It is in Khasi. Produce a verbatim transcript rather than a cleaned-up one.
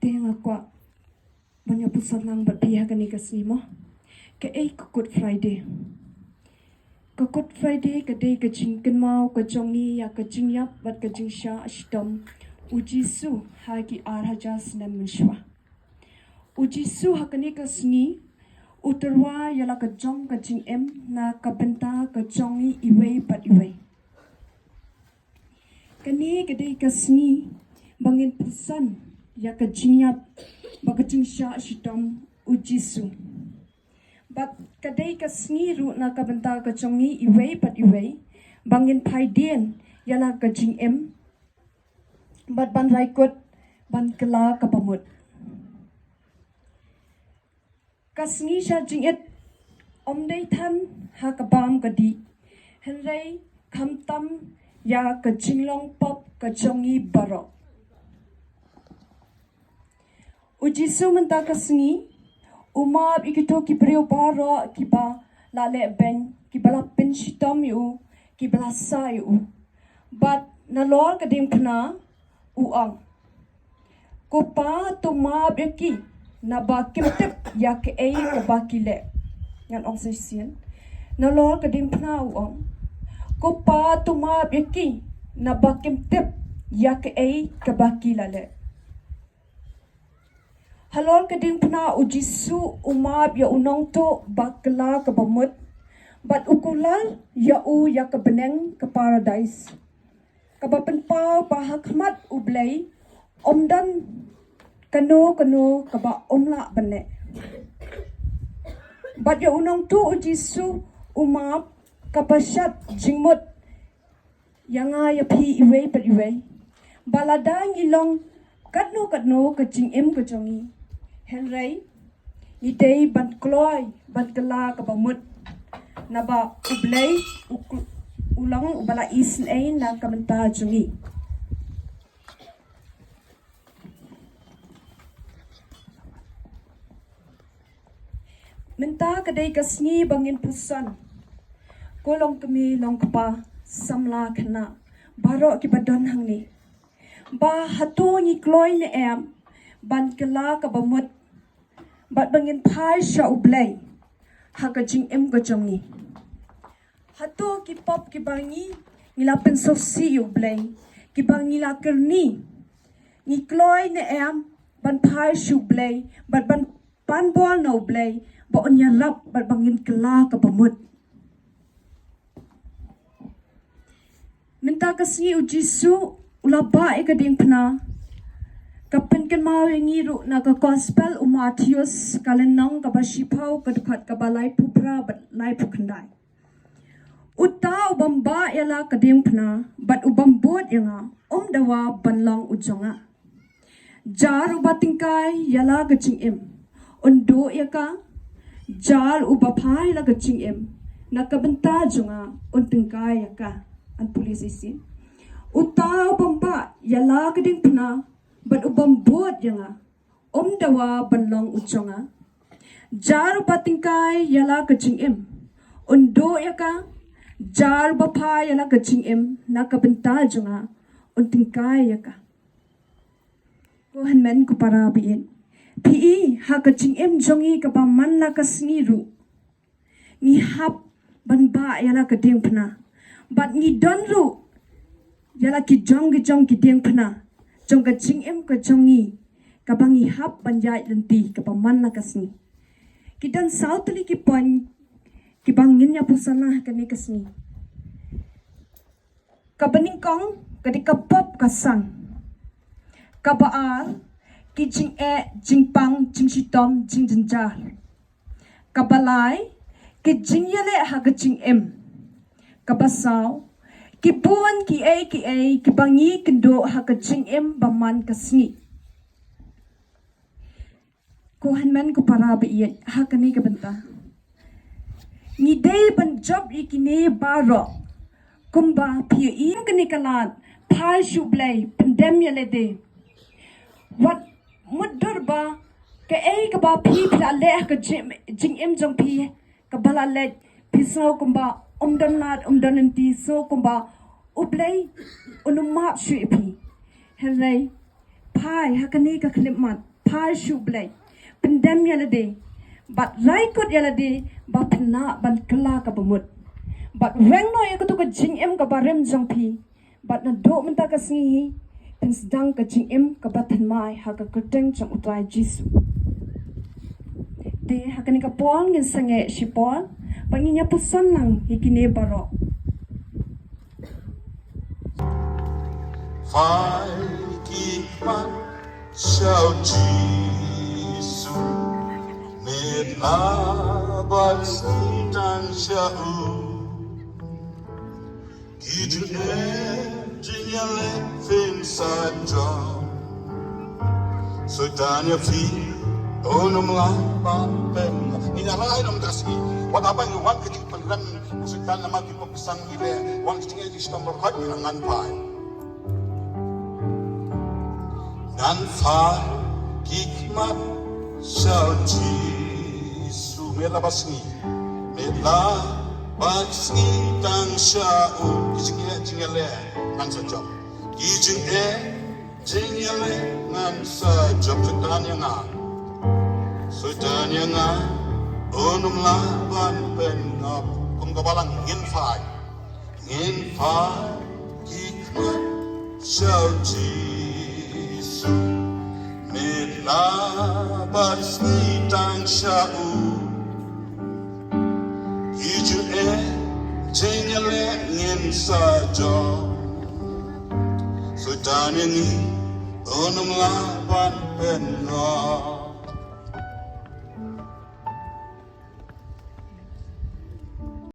Te nga kwah ban ïa pynsalang bad phi ha kane ka sngi mo. Kaei ka Good Friday? Ka Good Friday ka dei ka jingkynmaw ka jong ngi ïa ka jingïap bad ka jingshah shitom u Jisu ha ki ar hajar snem mynshuwa. U Jisu ha kane ka sngi u tyrwa ïa la ka jong ka jingim na ka bynta ka jong ngi iwei bad iwei. Kane ka dei ka sngi ba ngin pyrsan ïa ka jingïap bad ka jingshah shitom u Jisu. Bad ka dei ka sngi ruh na ka bynta ka jong ngi iwei bad iwei ba ngin phai dien ïa la ka jingim bad ban rai kut ban kylla kaba mut. Ka sngi shah jingit ym dei than ha ka bam ka dih, hynrei khamtam ïa ka jinglong pop ka jong ngi baroh. U Jisu mynta ka sngi u map ïa kito ki briew baroh kiba la leh beiñ, kiba la pynshitom ïa u, kiba la sah ïa u. Bad nalor ka diengphna u ong, "Ko Pa, to map ïa ki, naba kim tip ïa kaei kaba ki leh." Ngan ong shisien. Nalor ka diengphna u ong, "Ko Pa, to map ïa ki, naba kim tip ïa kaei kaba ki la leh." Halor ka diengphna u Jisu u map ïa u nongtuh ba kylla kaba mut, bad u kular ïa u ïa ka bneng ka paradais, kaba pynpaw ba ha khmat U Blei ym don kano kano kaba ym lah ban leh. Bad ïa u nongtuh u Jisu u map kaba shad jingmut ïa nga ïa phi iwei pa iwei, ba lada ngi long katno katno ka jingim ka jong ngi, hynrei ngi dei ban kloi ban kylla kaba mut, naba U Blei u, u long uba la isynei na ka bynta jong ngi. Mynta ka dei ka sngi ba ngin pyrsan, ko longkmie longkpa, samla khynnah baroh kiba don hangne, ba hato ngi kloi ne em ban kylla kaba mut bad ba ngin phai sha U Blei ha ka jingim ka jong ngi. Hato ki pop kiba ngi, ngi la pynsngewsih ïa U Blei, kiba ngi la kyrni, ngi kloi ne em ban phai sha U Blei bad ban pan bor na U Blei ba un ïarap bad ba ngin kylla kaba mut? Mynta ka sngi u Jisu u la bah ïa ka diengphna. Ka pynkynmaw ïa ngi ruh na ka Gospel u Mathaios, ka lynnong kaba shiphew, ka dkhot kaba laiphew phra bad laiphew khyndai. Uta u bym bah ïa la ka diengphna bad u bym bud ïa nga, um dawa ban long u jong nga. Jar uba tyngkai ïa la ka jingim, un duh ïa ka. Jar uba phai la ka jingim na ka bynta jong nga, un tyngkai ïa ka. Ngan pule shisien. Uta u bym bah ïa la ka diengphna bad u bym bud ïa nga, um dawa ban long u jong nga. Jar uba tyngkai ïa la ka jingim, un duh ïa ka. Jar uba phai ïa la ka jingim na ka bynta jong nga, un tyngkai ïa ka. Ko hynmen ko para baieit, phi i ha ka jingim jong ngi kaba man la ka sngi ruh, ngi hap ban bah ïa la ka diengphna. Bad ngi don ruh ïa la ki jong ki jong ki diengphna jong ka jingim ka jong ngi, kaba ngi hap ban ïaid lynti kaba man la ka sngi. Ki don saw tylli ki point kiba ngin ïa pyrshang ha kane ka sngi. Kaba nyngkong ka dei ka pop ka sang. Kaba ar, ki jingeh, jingpang, jingshitom, jingjynjar. Kaba lai, ki jingïaleh ha ka jingim. Kaba saw, ki bun kiei kiei kiba ngi kynduh ha ka jingim ba man ka sngi. Ko hynmen ko para baieit, ha kane ka bynta ngi dei ban jop ïa kine baroh. Kumba phi i ha kane ka lad, phai sha U Blei, pyndem ïa lade. Wat mutdur ba kaei kaba phi phi la leh ha ka jing, jingim jong phi, kaba la leh phi sngew kumba um don lad, um don lynti, sngew kumba U Blei un ym map shuh ïa phi. Hynrei phai ha kane ka khyllipmat, phai sha U Blei, pyndem ïa lade bad rai kut ïa lade ba phin lah ban kylla kaba mut, bad weng noh ïa katu ka jingim kaba rim jong phi, bad naduh mynta ka sngi hi phin sdang ka jingim kaba thymmai ha ka kyrteng jong U Trai Jisu. Te ha kane ka por ngin sangeh shipor bad ngin ïa puson lang ïa kine baroh. Phai ki khmat sha U Jisu, met la bad sngi tang sha u. Ki jingeh jingïaleh phin sa jop, Soitan ïa phi un ym lah ban pynïap. Ngin ïa rai noh mynta ka sngi. Wat haba ngi wan ka jingpynrem u Soitan namar ki pop ki san ngi leh, wan ka jingeh jingshitom baroh, ngan phai. Ngan phai ki khmat sha U Jisu, met la bad sngi, met la bad sngi tang sha u. Ki jingeh jingïaleh ngan sa jop. Ki jingeh jingïaleh ngan sa jop. Soitan ïa nga, Soitan ïa nga un ym lah ban pynïap. Kum ka balang ngin phai, ngin phai ki khmat sha U Jisu, met la bad sngi tang sha u. Ki jingeh jingïaleh ngin sa jop. Soitan ïa ngi un ym lah ban pynïap.